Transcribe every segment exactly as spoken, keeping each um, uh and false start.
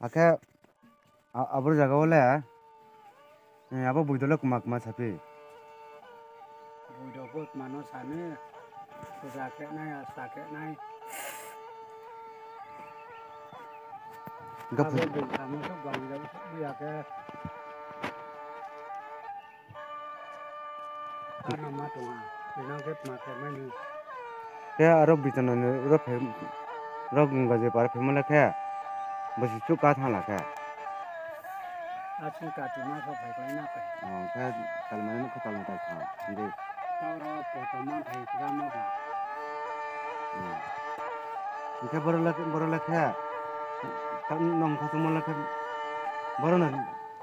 Akhe a-, abo zaga wo le, eh, abo boido le kma kma saphi? Boido bo kma no sani, puja khe nai, asta khe nai. Hingkhe abo bini samo suk bang jang suk ya khe. Ano ma tong ha, tini khe tma khe mani. Khe aro Britannia ni ro phe-, ro Gongajepara phaimo le khe, bosi chuh ka thanng la khe. Asing kati ma so phai pai na khe. O, khe talmai no khe talmai tai thanng, hindi. Tau ro poto ma phai kra ma ba. Hmm. Hingkhe boro le, boro le khe, ta-, nung kha tongmo le khe, boro no,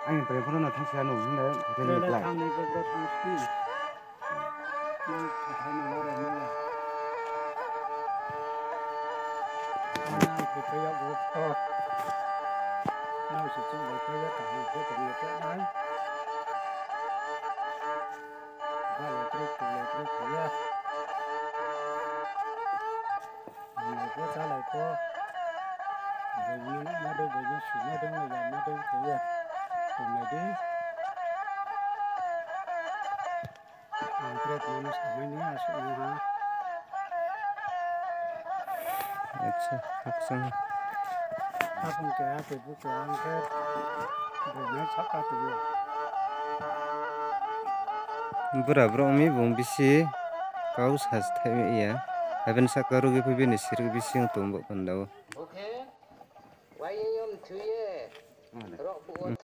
aini pore boro no thanng si ya nung, hindi, hindi le khlai. Thanng ni boro thanng si. Nang khathai no lore nung le. Nang khe khe yak bo to. Nang si chung le khe yak kaham khe tong le khe nai. Ba le khe khe le khe khe ya. Nang le khe sa le khe. Bini ma dei, bini si ma dei, ma ya ma dei khe ya. Tonglai di. Ang tre tongmo samai ni asuh nung ha. Acha, khakchang. Aphung keha, teibu keha, ang khe bini sahka tong ou. Bura brouh mi bung bisi kau sa se thaih mi ya. Abini sahka rugi phi bini sirk bisi ong tong bo panda wo.